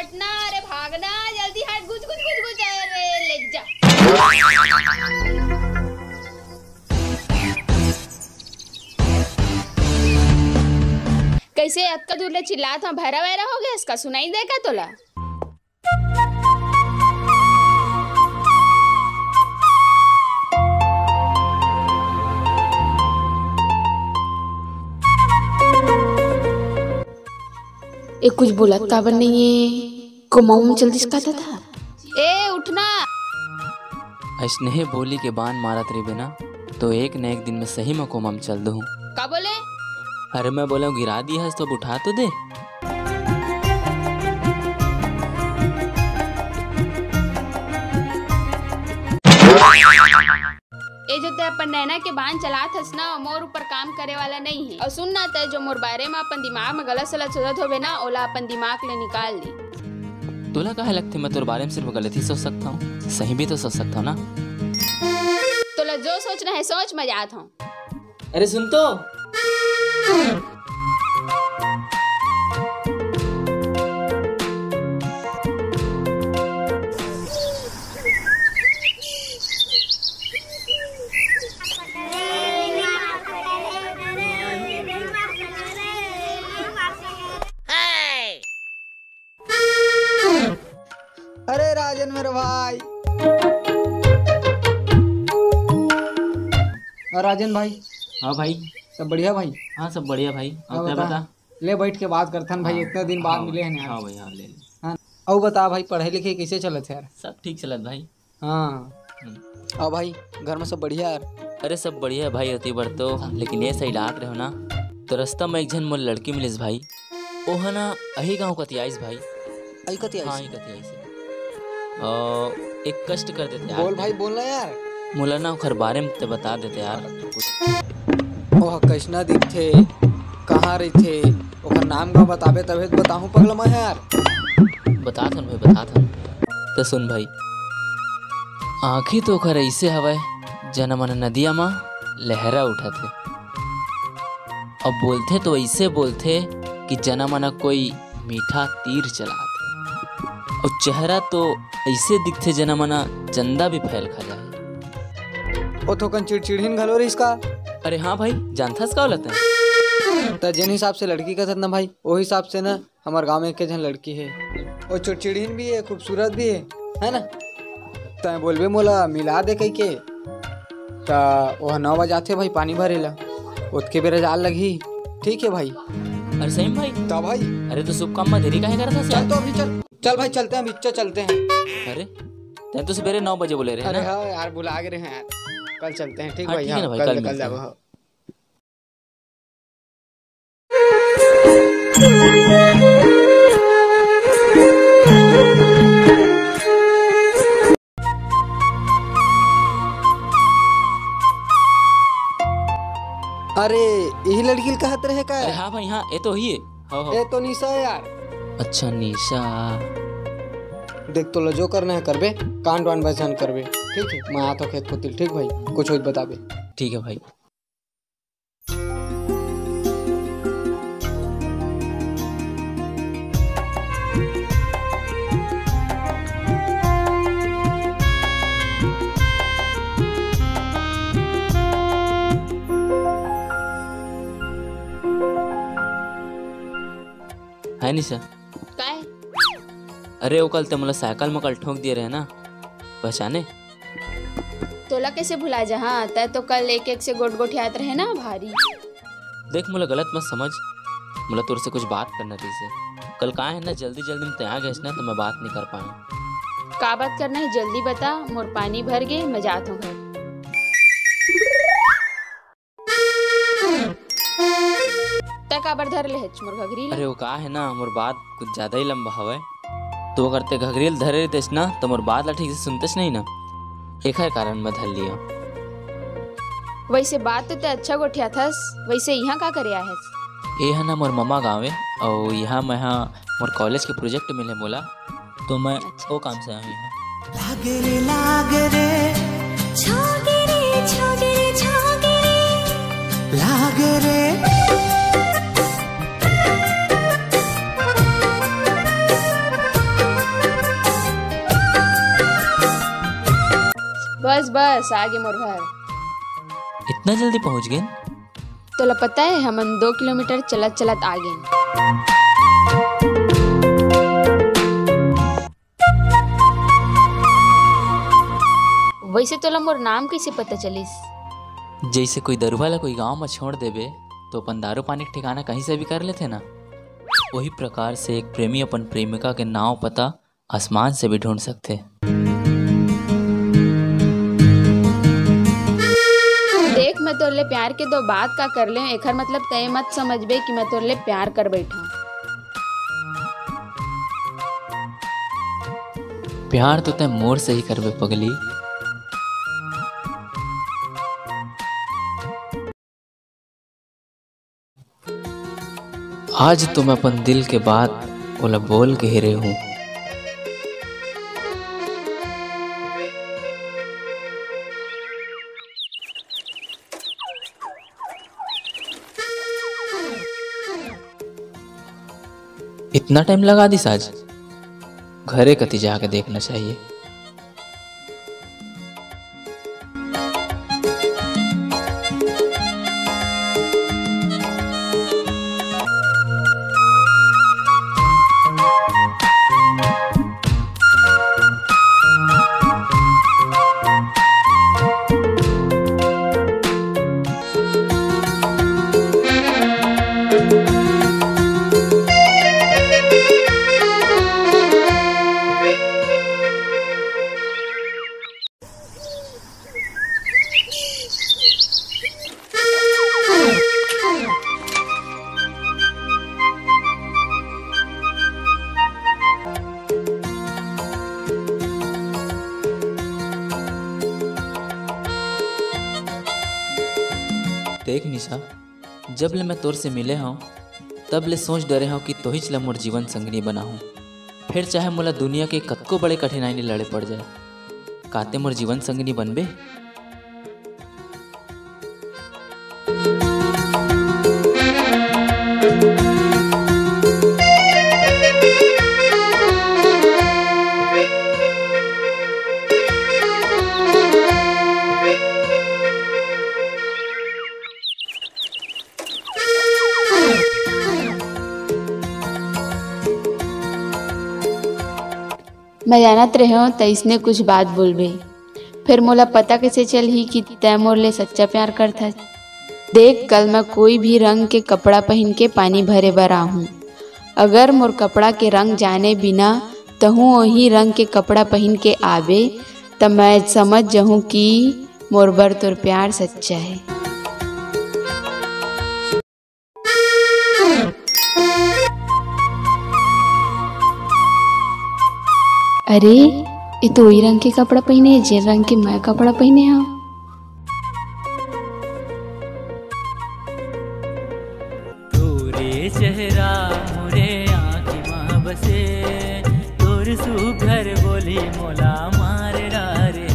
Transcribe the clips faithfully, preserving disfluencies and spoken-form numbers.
हटना, अरे भागना, जल्दी हट, गुज, गुज, गुज, गुज, अरे ले जा। कइसे अतका दूर ले चिल्लात हंव, भैरा वैरा हो गेस का? सुनाई दे का तोला? ए, कुछ बोलत काबर नइ हे? कोमा म चल दिस का दादा? ए, उठना। अइसने बोली के बान मारत रहिबे ना, तो एक न एक दिन में सही में कोमा म चल दूहूं। का बोले? अरे, मैं बोला हूँ, गिरा दी हस तो अब उठा तो दे। ए जो तैं अपन नैना के बान चलात हस ना, मोर ऊपर काम करे वाला नइ हे। अउ सुन ना, तैं जो मोर बारे म अपन दिमाग म गलत सलत सोचत होबे ना, ओला अपन दिमाग ले निकाल दे। तोला काहे लगथे मैं तोर बारे म सिर्फ गलत ही सोच सकत हंव? सही भी तो सोच सकत हंव ना। तोला जो सोचना हे सोच, मैं जात हंव। अरे सुन तो। अरे राजन मेरे भाई। और राजन भाई। हाँ भाई। सब बढ़िया भाई? हाँ, सब बढ़िया भाई। और और तैं बता। बता। ले, बैठ के बात करथन भाई, हाँ, इतना दिन बाद हाँ मिले भाई, हैं यार। हाँ भाई, हाँ, ले ले। हाँ, अउ बता भाई, पढ़ाई लिखाई कइसे चलत हे यार? सब ठीक चलत भाई। हाँ। हम्म। अउ भाई, घर में सब बढ़िया यार? अरे, सब बढ़िया हे भाई, ओती बर तो, लेकिन ए साइड आत रहेंव ना, तो रस्ता में एक झन मोर लड़की मिलिस भाई। ओह ना अही गांव कति आइस भाई। अही कति आइस? हाँ, अही कति आइस। अ, एक कष्ट कर देते यार। बोल भाई, बोल ना यार। मोला ना ओखर बारे में तैं बता देते यार कुछ। ओह कइसना दिखथे, कहाँ रहिथे, ओखर नाम गाँव बताबे तभे तो बताहूँ पगला मैं यार। बतात हन भाई, बतात हन। त सुन भाई, आँखी तो ओखर अइसे हवय, जना मन नदिया म लहरा उठत हे। अब बोलथे तो अइसे बोलथे कि जना मन कोई मीठा तीर चलात हे। अउ चेहरा तो अइसे दिखथे, जना मन चंदा भी फैल खा जाए। ओ थोकन चिड़चिड़हिन घलो रहिस का? अरे हाँ भाई, जानथस का ओला तैं? त जेन हिसाब से लड़की कथस ना भाई, ओ हिसाब से ना हमर गांव में एक झन लड़की हे, ओ चिड़चिड़हिन भी हे, खूबसूरत भी हे, है ना? तैं बोलबे मोला मिला दे कहिके, त ओह नौ बजे आथे भाई पानी भरे ला, ओतके बेरा जाल लगही। ठीक हे भाई। अरे सही में भाई? त भाई। अरे तो शुभ काम में देरी काहे करत हस यार? चल तो अभी चल, चल भाई चलते हैं, अभी चल चलते हैं। अरे तैं तो सवेरे नौ बजे बोले रहे अरे ना? हाँ यार, भुला गे रहे हैं यार, कल चलते हैं। ठीक हाँ, भाई, ठीक है हाँ, ना भाई, कल कल निकल मिलते जाबो, हैं। हाँ। अरे, यही लड़की ल कहत रहे का? अरे हाँ भाई, हाँ, ये तो ही है। हाँ, हाँ। ये तो निशा है यार। अच्छा, निशा। देख, तोला जो करना है करबे, कांड वांड बस झन करबे, ठीक है? मैं आत हूँ खेत कोती, ठीक भाई? कुछ होई त बताबे। ठीक है भाई। हाय निशा। काय? अरे, वो कल ते मोला साइकिल में कल ठोंक दिए रहे ना, पहचाने? तोला कैसे भुला जाहा? तै तो कल एक एक से गोठ गोठियात रहे ना भारी। देख, मोला गलत मत समझ, मोला तोर से कुछ बात करना रहिसे। कल का है ना, जल्दी जल्दी में तै आ गए ना, तो मैं बात नहीं कर पाया। का बात करना है, जल्दी बता, मोर पानी भर गे, मैं जात हूँ घर। तै काबर धर ले हच मोर घघरी ला? अरे, वो का है ना, मोर बात कुछ ज्यादा ही लंबा हवय। तो अगर तै घघरी ला धरे रहितेस ना, तो मोर बात ला ठीक से सुनतेस नहीं ना, एखर कारण मैं धर लिया। वैसे बात तो तै अच्छा गोठियाथस, वैसे यहाँ का करे आए हस? ये है ना मोर ममा गाँव है, और यहाँ मैं, हाँ, मोर कॉलेज के प्रोजेक्ट मिले मोला, तो मैं अच्छा, वो काम से आए हूँ। लाग रे, लाग रे। छोगे रे, छोगे रे, छोगे रे। लाग रे। बस, आगे मोर घर। इतना जल्दी पहुंच गेन? तोला पता है, हमन दो किलोमीटर चलत चलत आ गेन। वैसे तोला मोर नाम कैसे पता चलिस? जैसे कोई दरुहा ला कोई गांव में छोड़ देबे, तो अपन दारू पानी के ठिकाना कहीं से भी कर लेथे ना, वही प्रकार से एक प्रेमी अपन प्रेमिका के नाव पता आसमान से भी ढूंढ सकथे। देख, मैं तोर ले प्यार के दो बात का कर ले, एखर मतलब तय मत समझबे कि मैं तोर ले प्यार कर बैठा। प्यार तो तय मोर से ही करबे पगली। आज तो मैं अपन दिल के बात ओला बोल के ही रहूं। इतना टाइम लगा दिस आज, घरे कति जाके देखना चाहिए। देख निशा, जब ले मैं तोर से मिले हंव, तब ले सोच डरे हंव कि तोहिच ला मोर जीवन संगनी बनाहूं। फेर चाहे मोला दुनिया के कतको बड़े कठिनाई ले लड़े पड़ जाए, का तैं मोर जीवन संगनी बनबे? मैं जानत रहेंव, तइसने कुछ बात बोलबे। फेर मोला पता कइसे चलही कि तैं मोर ले सच्चा प्यार करथस? देख, कल मैं कोई भी रंग के कपड़ा पहिन के पानी भरे बर आहूं। अगर मोर कपड़ा के रंग जाने बिना तहूं ओही रंग के कपड़ा पहिन के आबे, त मैं समझ जहूं कि मोर बर तोर प्यार सच्चा हे। अरे, ए तो ओही रंग के कपड़ा पहिने हे, जेन रंग के मैं कपड़ा पहिने हंव। तोरे चेहरा मोरे आँखी मा बसे, तोर सुघर बोली मोला मार डारे।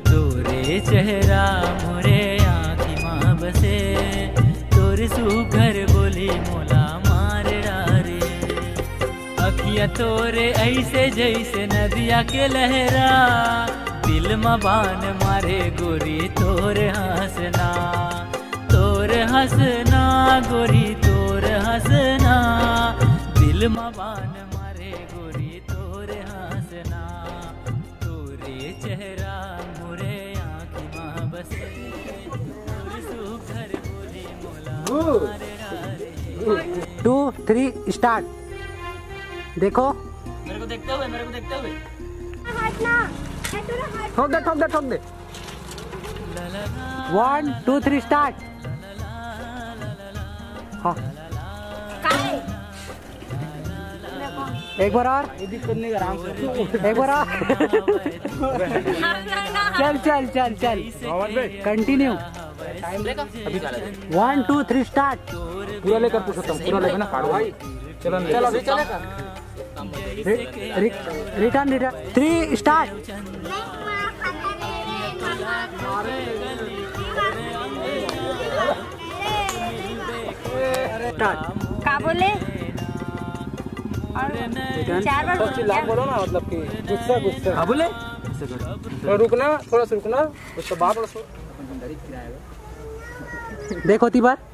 तोरे चेहरा मोरे आँखी मा बसे, तोर सुघर बोली मोला मार डारे। अखियाँ तोरे ऐसे जैसे नदिया के लहरा, दिल मा बान मारे गोरी तोर हंसना। तोर हंसना गोरी, तोर हंसना, दिल मा बान मारे गोरी, तोर हंसना। तोरे चेहरा मोरे आँखी मा बसे, तोर सुघर बोली मोला मार डारे। Two, three, start। देखो, मेरे को देखते हुए, मेरे को देखते हुए। ठोक दे, ठोक दे, ठोक दे। One, two, three, start। हाँ। एक बार और। एक बार और। चल, चल, चल, चल। Continue। One, two, three, start। पूरा लेकर पूछता हूँ, पूरा लेकर ना काटो भाई। चलो, चलो, अभी चलेगा। Return, return। Three, start। Start। का बोले? और return। चार बार बोलो क्या? बोलो ना, मतलब कि गुस्सा, गुस्सा। हाँ, बोले? थोड़ा रुकना, थोड़ा सा रुकना, उसके बाद थोड़ा सा। देखो ती बार।